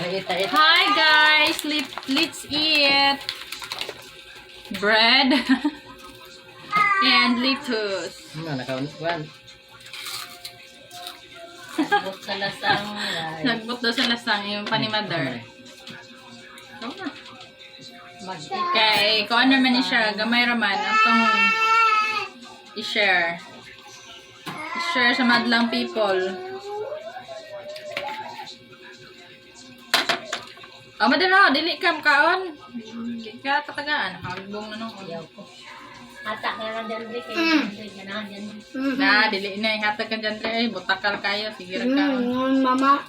Nagita-ita. Hi guys, let's eat bread and lettuce. Ano, nakawan. Nagbot sa lasang. Ay, Nagbot daw sa lasang yung panimother. Ikaw na. Kay, kung ano man ni siya, gamay raman, atong i-share. I-share sa madlang people. Oh, madala, dili ka kaon. Dili ka tatagaan, nakagbong na nung. Ayaw ko. Hatak na lang dyan, Rick. Kay ganahan dyan. Na, dili na ihatag ka dyan, Tre. Ay, butakal kayo. Sige ra kaon. Mama.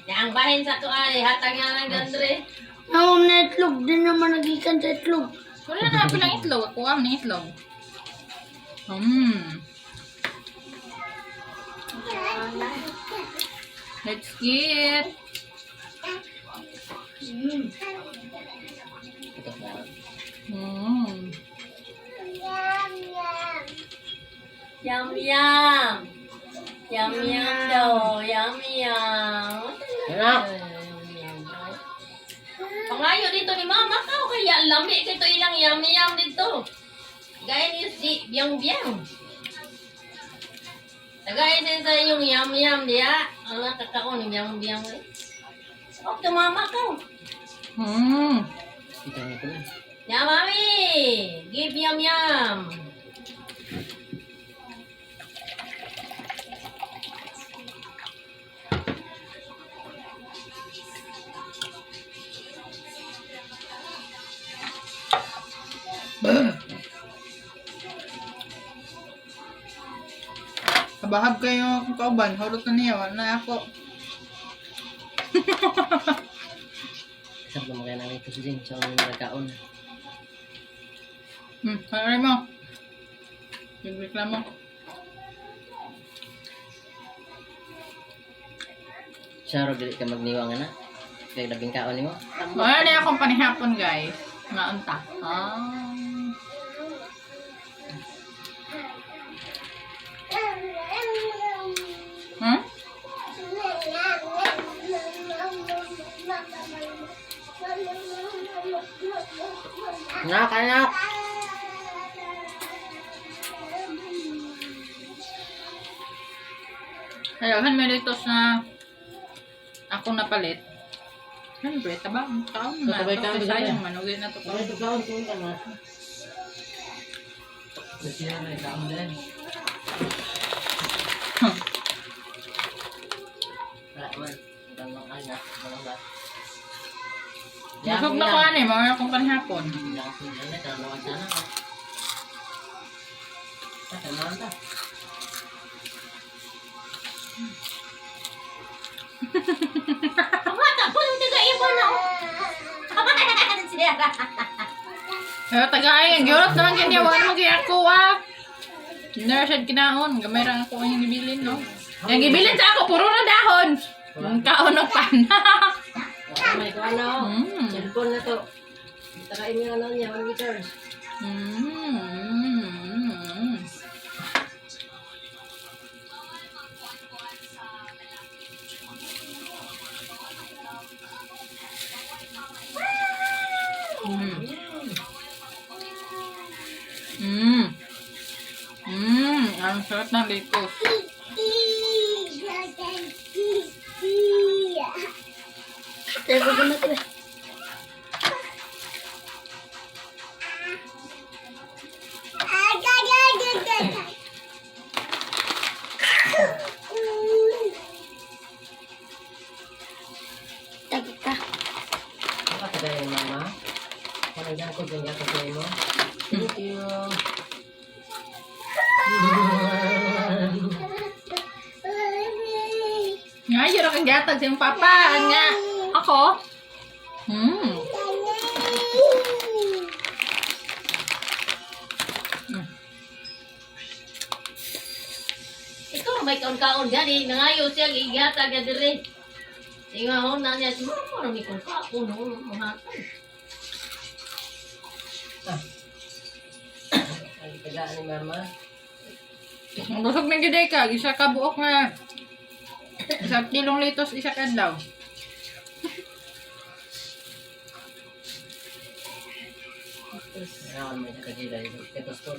Yang bahin sa to ay hatag na lang dyan, Rick. Ang na itlog. Di naman nagikan sa itlog. Wala na ako ng itlog. Ako ang ng itlog. Let's eat. Ito na. Yum, yum. Yum, yum daw. Yum, yum. Anak! Yum, yum. Pangayo dito ni Mama ka o kaya lami kito ilang yum yum dito. Gaya niyo si biyang biyang. Tagay din sa inyong yum yum diya. Ang nakakaon ni biyang biyang. Eh. Ok, mama ka. Ito na ito na. Ya, mami! Give yum yum! Kabahab kayo kung kauban. Hurot na niya. Wala na ako. Sarap naman kaya namin ito din sa aming nagkaon. Ano mo? Nagreklamo. Siya ro dili ka magniwa nga na. Kay labing kaon nimo. Wala na akong panihapon, guys. Maunta. Ah. Anak, anak! Ayun, may litos na ako napalit. Siyempre, taba, ang taon na. Sabay Ito, taon, kasi sabay. sayang, manugin na to. Ay, kaon kaon ka na. Kasi na kaon din. Wala man. Walang mga anak, walang ba. Busog na ko ano eh, mamaya akong panihapon. Ang po yung taga-iba na oh. Siya. Pero taga ay, ang giurot naman ganyan, wala naman kaya ako ah. Nurse kinaon, gamay ra ako ang gibilin, no? Yung gibilin sa ako, puro na dahon. Ang kaon ng pan. May kuha na oh. Cellphone na to. Takain niya ano niya, wala charge. Ang sarap ng lettuce. Teka, gamit ba? Tagi ka. Ano ka dahil mama? Ano yan ko dyan ako sa imo? Thank you. Nga, yun ang gatag sa iyong papa. Nga, ako. Ikaw may kaon-kaon dyan eh. Nangayo siya, gigatag niya dire. Tingnan na niya, si mama, may kaon-kaon. No, mahatag. Ang tagaan ni mama. Ang busog ng giday ka. Isa ka buok nga. 1 kilong litos isa ka daw. Kailangan may nakagila. Ito ko.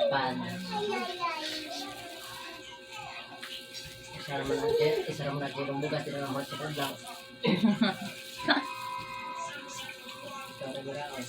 Pan. Isa naman ang kilong bugas. Di naman sa kadlaw. Ikaw na mura.